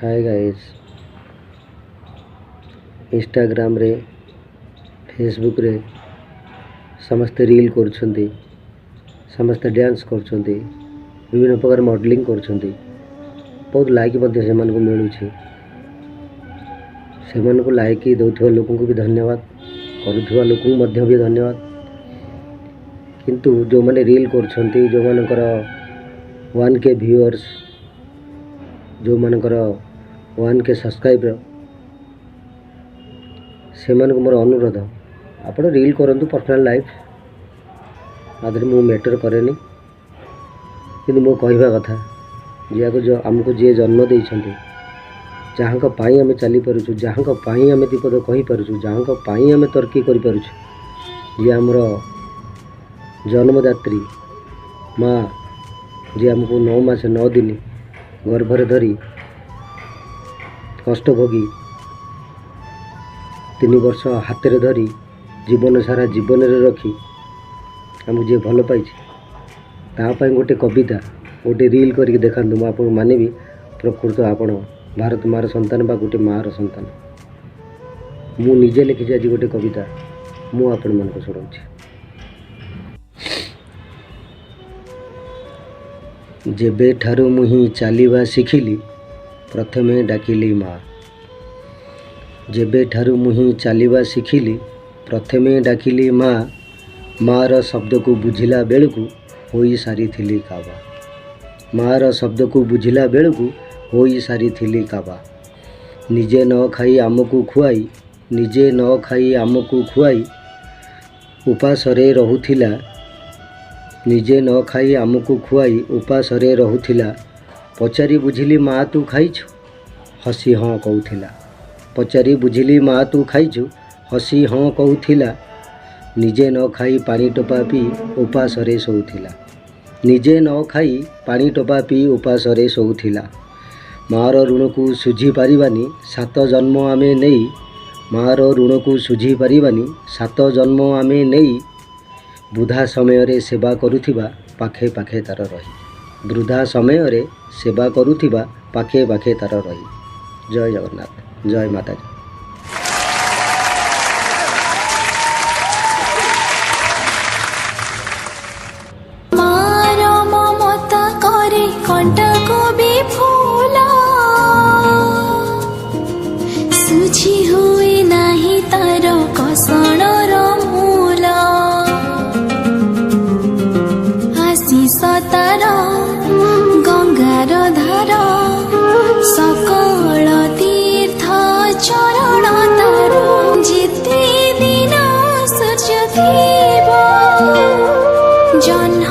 ହାଏ guys, ଇନଷ୍ଟାଗ୍ରାମରେ, ଫେସବୁକ୍ରେ ସମସ୍ତେ ରିଲ୍ କରୁଛନ୍ତି, ସମସ୍ତେ ଡ୍ୟାନ୍ସ କରୁଛନ୍ତି, ବିଭିନ୍ନ ପ୍ରକାର ମଡ଼େଲିଂ କରୁଛନ୍ତି। ବହୁତ ଲାଇକ୍ ମଧ୍ୟ ସେମାନଙ୍କୁ ମିଳୁଛି। ସେମାନଙ୍କୁ ଲାଇକ୍ ଦେଉଥିବା ଲୋକଙ୍କୁ ବି ଧନ୍ୟବାଦ, କରୁଥିବା ଲୋକଙ୍କୁ ମଧ୍ୟ ବି ଧନ୍ୟବାଦ। କିନ୍ତୁ ଯେଉଁମାନେ ରିଲ୍ କରୁଛନ୍ତି, ଯେଉଁମାନଙ୍କର 1K viewers, ଯେଉଁମାନଙ୍କର 1K subscriber, ସେମାନଙ୍କୁ ମୋର ଅନୁରୋଧ, ଆପଣ ରିଲ୍ କରନ୍ତୁ, ପର୍ସନାଲ୍ ଲାଇଫ୍, ତା ଦେହରେ ମୁଁ ମ୍ୟାଟର୍ କରେନି। କିନ୍ତୁ ମୋ କହିବା କଥା, ଯିଏକୁ ଆମକୁ ଯିଏ ଜନ୍ମ ଦେଇଛନ୍ତି, ଯାହାଙ୍କ ପାଇଁ ଆମେ ଚାଲିପାରୁଛୁ, ଯାହାଙ୍କ ପାଇଁ ଆମେ ବିପଦ କହିପାରୁଛୁ, ଯାହାଙ୍କ ପାଇଁ ଆମେ ତର୍କି କରିପାରୁଛୁ, ଯିଏ ଆମର ଜନ୍ମଦାତ୍ରୀ ମା, ଯିଏ ଆମକୁ 9 ମାସ 9 ଦିନ ଗର୍ଭରେ ଧରି କଷ୍ଟ ଭୋଗି 3 ବର୍ଷ ହାତରେ ଧରି ଜୀବନ ସାରା ଜୀବନରେ ରଖି ଆମକୁ ଯିଏ ଭଲ ପାଇଛି, ତା ପାଇଁ ଗୋଟେ କବିତା, ଗୋଟେ ରିଲ୍ କରିକି ଦେଖାନ୍ତୁ। ମୁଁ ଆପଣଙ୍କୁ ମାନିବି ପ୍ରକୃତ ଆପଣ ଭାରତ ମାଆର ସନ୍ତାନ ବା ଗୋଟେ ମାଆର ସନ୍ତାନ। ମୁଁ ନିଜେ ଲେଖିଛି ଆଜି ଗୋଟେ କବିତା, ମୁଁ ଆପଣମାନଙ୍କୁ ଶୁଣାଉଛି। ଯେବେଠାରୁ ମୁହିଁ ଚାଲିବା ଶିଖିଲି, ପ୍ରଥମେ ଡାକିଲି ମା। ଯେବେଠାରୁ ମୁହିଁ ଚାଲିବା ଶିଖିଲି, ପ୍ରଥମେ ଡାକିଲି ମା। ମାଆର ଶବ୍ଦକୁ ବୁଝିଲା ବେଳକୁ ହୋଇ ସାରିଥିଲି କାବା। ମାଆର ଶବ୍ଦକୁ ବୁଝିଲା ବେଳକୁ ହୋଇ ସାରିଥିଲି କାବା। ନିଜେ ନ ଖାଇ ଆମକୁ ଖୁଆଇ, ନିଜେ ନ ଖାଇ ଆମକୁ ଖୁଆଇ ଉପାସରେ ରହୁଥିଲା। ନିଜେ ନ ଖାଇ ଆମକୁ ଖୁଆଇ ଉପାସରେ ରହୁଥିଲା। ପଚାରି ବୁଝିଲି, ମା ତୁ ଖାଇଛୁ? ହସି ହଁ କହୁଥିଲା। ପଚାରି ବୁଝିଲି, ମା ତୁ ଖାଇଛୁ? ହସି ହଁ କହୁଥିଲା। ନିଜେ ନ ଖାଇ ପାଣି ଟୋପା ପିଇ ଉପାସରେ ଶୋଉଥିଲା। ନିଜେ ନ ଖାଇ ପାଣି ଟୋପା ପିଇ ଉପାସରେ ଶୋଉଥିଲା। ମାଆର ଋଣକୁ ଶୁଝି ପାରିବାନି 7 ଜନ୍ମ ଆମେ ନେଇ। ମାଆର ଋଣକୁ ଶୁଝି ପାରିବାନି 7 ଜନ୍ମ ଆମେ ନେଇ। ବୃଦ୍ଧା ସମୟରେ ସେବା କରୁଥିବା ପାଖେ ପାଖେ ତାର ରହି। ବୃଦ୍ଧା ସମୟରେ ସେବା କରୁଥିବା ପାଖେ ପାଖେ ତାର ରହି। ଜୟ ଜଗନ୍ନାଥ, ଜୟ ମାତାଜୀ। ମାର ମମତା କରେ କଣ୍ଟାକୁ ବି ଫୁଲ, ସୁଝି ହୁଏ ନାହିଁ ତାର କଷଣର ମୂଲ। ଆଶିଷ ତାର ଗଙ୍ଗାର ଧାର, ସକଳ ତୀର୍ଥ ଚରଣ ତାର। ଯେତେ ଦିନ ସୂର୍ଯ୍ୟ ଥିବ ଜନ